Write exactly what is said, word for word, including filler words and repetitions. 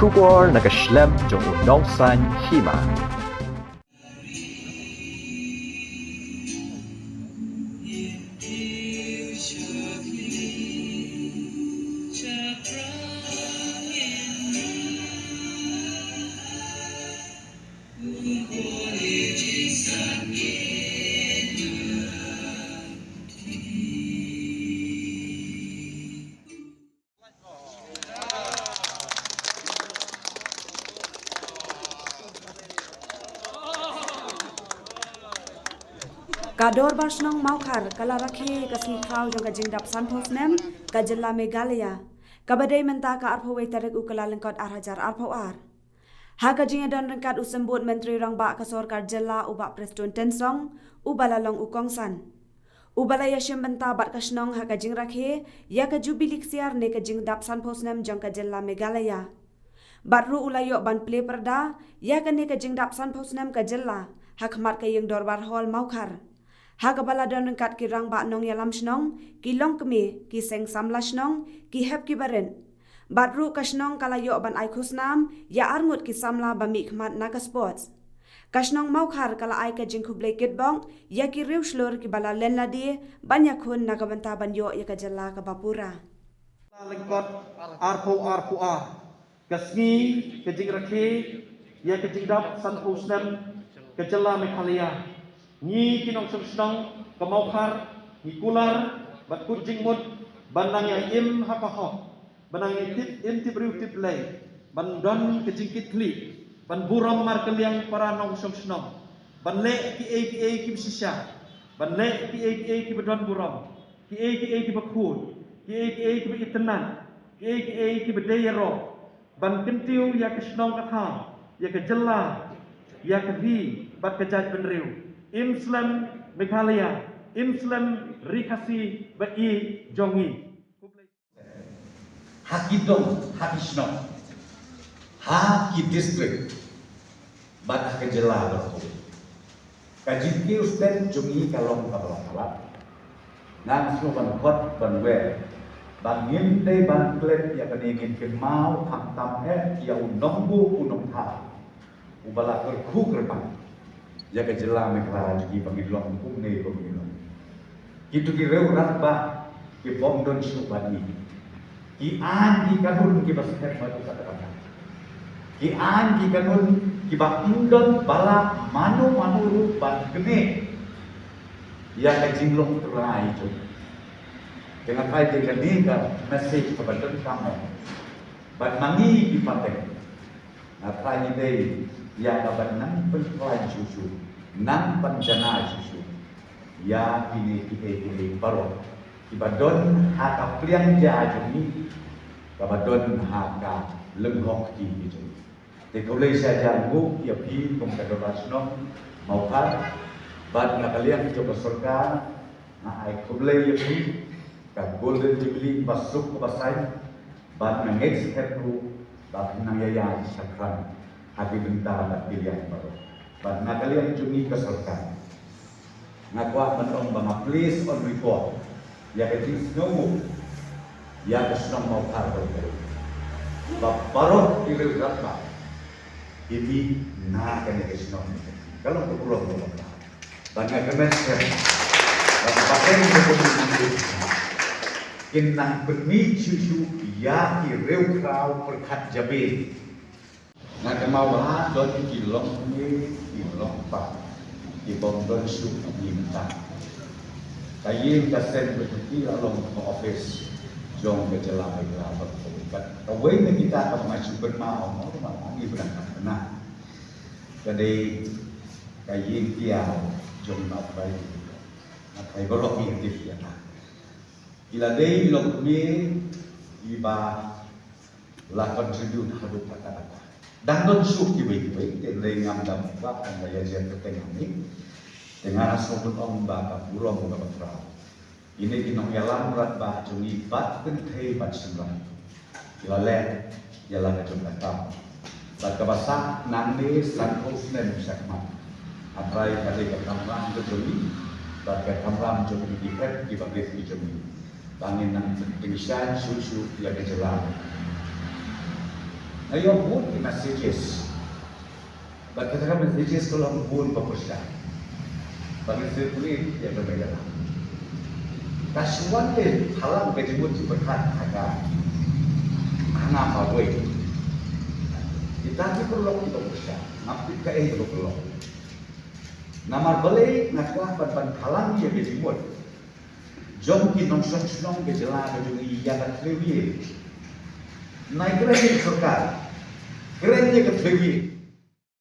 Khubor na ka shlem jong u nongsan hima. Ka Dorbar Shnong Mawkhar ka la rakhe ka sngi khraw jong ka jingdap sanphew snem ka jylla Meghalaya, kaba dei mynta ka arphew wei tarik u Kyllalyngkot ar hajar arphew ar. Ha ka jingïadon ryngkat u Symbud Myntri Rangbah ka Sorkar Jylla u Bah Prestone Tynsong, uba la long u kongsan, uba la ïashim bynta bad ka shnong ha ka jingrakhe ïa ka jubili ksiar ne ka jingdap sanphew snem jong ka jylla Meghalaya. Bad ruh u la ïoh ban plie pyrda ïa kane ka jingdap sanphew snem ka jylla ha khmat ka ïing dorbar Hall Mawkhar, ha kaba la don ryngkat ki rangbah nongïalam shnong, ki longkmie, ki seng samla shnong, ki hep ki barit. Bad ruh ka shnong ka la ïoh ban ai khusnam ïa arngut ki samla ba mihkhmat na ka sports. Ka shnong Mawkhar ka la ai ka jingkhublei kitbok ïa ki riew shlur kiba la len lade ban ïakhun na ka bynta ban ïoh ïa ka jylla kaba pura. Lyngkot arphew arphew ar, ka sngi ka jingrakhe ïa ka jingdap sanphew snem ka jylla Meghalaya. Ngi ki nongshong shnong ka Mawkhar ngi kular bad kut jingmut ban nang ïa im ha ka hok, ban nang ïa tip im tip briew tip Blei, ban don ka jingkitkhlieh, ban burom markylliang para nongshong shnong, ban leh kiei kiei kiba shisha, ban leh kiei kiei kiba don burom, kiei kiei kiba khuid, kiei kiei kiba itynnad, kiei kiei kiba dei ïaroh, ban kyntiew ïa ka shnong ka thaw, ïa ka jylla, ïa ka ri bad ka jaitbynriew. Im slem Meghalaya, im slem Ri Khasi ba ïeit jong ngi. Ha ki dong, ha ki shnong, ha ki district bad ha ka jylla baroh. Ka jingkiew stet jong ngi ka long kaba la palat. Ngan sngewbha ban khot ban wer ba ngim dei ban klet ïa kane, ngin kynmaw khamtam eh ïa u nongbuh u nongthaw uba la kyrkhu kyrpang ïa ka jylla Meghalaya jong ngi ba ngin long kumne ba ngin long. Kito ki riew rangbah ki bym don shuh bad ngi. Ki aiñ ki kanun kiba sngewbha bad u kata kata. Ki aiñ ki kanun kiba ym don ba la mano mano ruh ban knieh ïa ka jinglong trai jong. Te nga trai te kane ka message kaba donkam bad ma ngi ki pateng. Nga trai ngi dei ïa ka ban nang pynkhlaiñ shuh shuh, nang pynjanai shuh shuh ïa kine kiei kiei baroh kiba don ha ka pliang ja jong ngi, kaba don ha ka lyngngoh kti jong ngi. Te khublei shibun ïa phi kum ka Dorbar Shnong Mawkhar bad na ka liang jong ka sorkar, nga ai khublei ïa phi, ka Golden Jubilee ba suk ba saiñ, bad nga ngeit skhem ruh ba phin nang ïa ïaid shaphrang ha ki bynta bad ki liang baroh. Bad na ka liang jong ngi ka sorkar, nga kwah ban ong ba nga please on record ïa ka jingsngewnguh ïa ka shnong Mawkhar baroh, ba baroh ki riew rangbah ki mih na kane ka shnong. Ka long ka burom ka long ka Ba nga kmen shem ba ka pateng ka jong ngi kin nang pynmih shuh shuh ïa ki riew khraw pyrkhat jabieng. Nga kynmaw ba ha don ki longkmie ki longkpa ki bym don shuh na ngi mynta. Ka ïing ka sem ka jong ki la long ka office jong ka jylla Meghalaya. Kawei na kita kaba nga shu kynmaw, nga kynmaw ngi ba dang kynmaw. Ka dei ka ïing ki ïa jong na bai. Na bai baroh ngi tip ïa ka. Ki la dei longkmie kiba la contribute haduh katta katta. Dang don shuh kiwei kiwei, te dei ngam dam ba kan da ïa jer ka teng ni. Te nga rasa pun ong ba ka burom kaba khraw. Kine ki nongïalam radbah jong ngi bad kynthei bad shynrang ki la leh ïa la ka jong ka kam. Bad kaba sah nangne sanphew snem shakhmat. Nga trai ka dei ka kamram ka jong ngi bad ka kamram jong ngi ki hep kiba rit ki jong ngi. Ba ngin nang pynshai shuh shuh ïa ka jylla. Nga ïoh bun ki messages. Bad kata ka messages ka long bun ba pyrshah. Ba ngi circulate ïa ka ba ïa la. Ka shuwa te thalang ka jingmut jingpyrkhat ha ka hana ma wei. Kita ki paralok ki ba pyrshah. Ngam tip kaei kaba paralok. Namar balei nga kwah ban ban thalang ïa ka jingmut jong ki nongshong shnong ka jylla ka jong ngi ïa ka thliew ïing. Nai kren ïa ka sorkar, kren ïa ka thliew ïing,